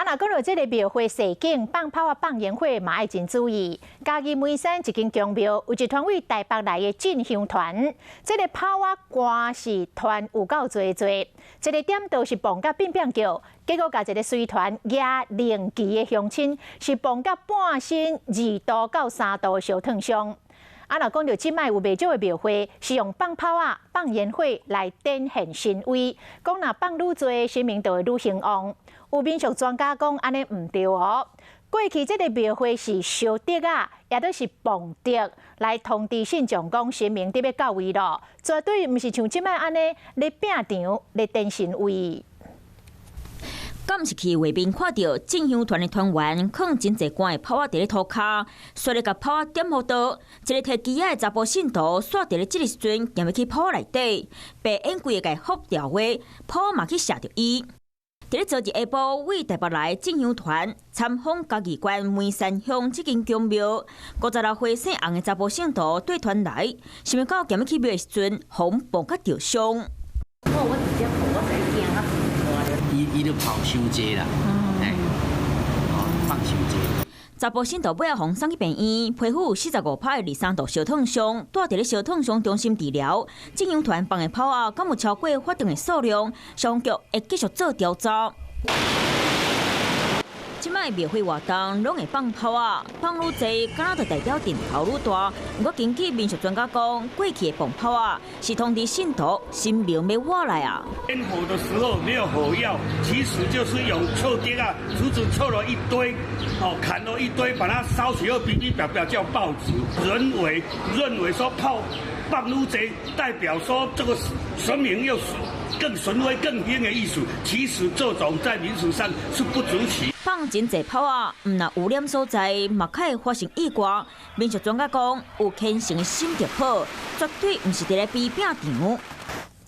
啊，若講到這个廟會踅景放炮仔、放煙火，嘛愛真注意。嘉義梅山一間宮廟有一團位台北來的進香團，這个炮仔官是團有夠濟濟，一个點都是磅甲變變叫，結果共一个隨團舉靈旗的鄉親是磅甲半身2度到3度的燒燙傷。啊，若講到這擺有袂少的廟會是用放炮仔、放煙火來展現神威，講若放愈濟，神明就會愈興旺。有民俗專家講，按呢毋對哦。過去這个廟會是燒竹仔，也就是磅竹，來通知信眾講神明佇欲到位囉，絕對毋是像這擺按呢咧拼場、咧展神威。監視器畫面看著進香團的團員，囥真濟罐的炮仔佇咧塗跤，紲咧共炮仔點予著，一个提旗仔的查埔信徒，煞佇咧這个時陣行欲去炮仔內底，白煙規个共覆掉的，炮嘛去射著伊。佇咧昨日下晡，位台北來進香團參訪嘉義縣梅山鄉這間宮廟，56歲姓洪的查埔信徒綴團來，想欲到行欲去廟的時陣，予磅甲著傷。我直接我才驚啊！伊都炮傷濟啦，哎，哦，放傷濟。查埔信徒尾仔予送去病院，皮膚有45%的23度燒燙傷，蹛佇咧燒燙傷中心治療。進香團放的炮仔，敢有超過法定的數量？消防局會繼續做調查。這擺廟會活動攏會放炮仔，放愈濟，敢若就代表陣頭愈大。毋過根據民俗專家講，過去的放炮仔是通知信徒神明欲倚來啊。點火的時候沒有火藥，其實就是用臭竹仔，竹子湊了一堆，哦，砍了一堆，把它燒起後，嗶嗶叭叭叫爆竹。人為認為說炮放愈濟，代表說這個神明又更神威、更興的意思。其實這種在民俗上是不足取。放真濟炮仔，毋若污染所在，嘛較會發生意外。民俗專家講，有虔誠的心就好，絕對毋是佇咧比拼場。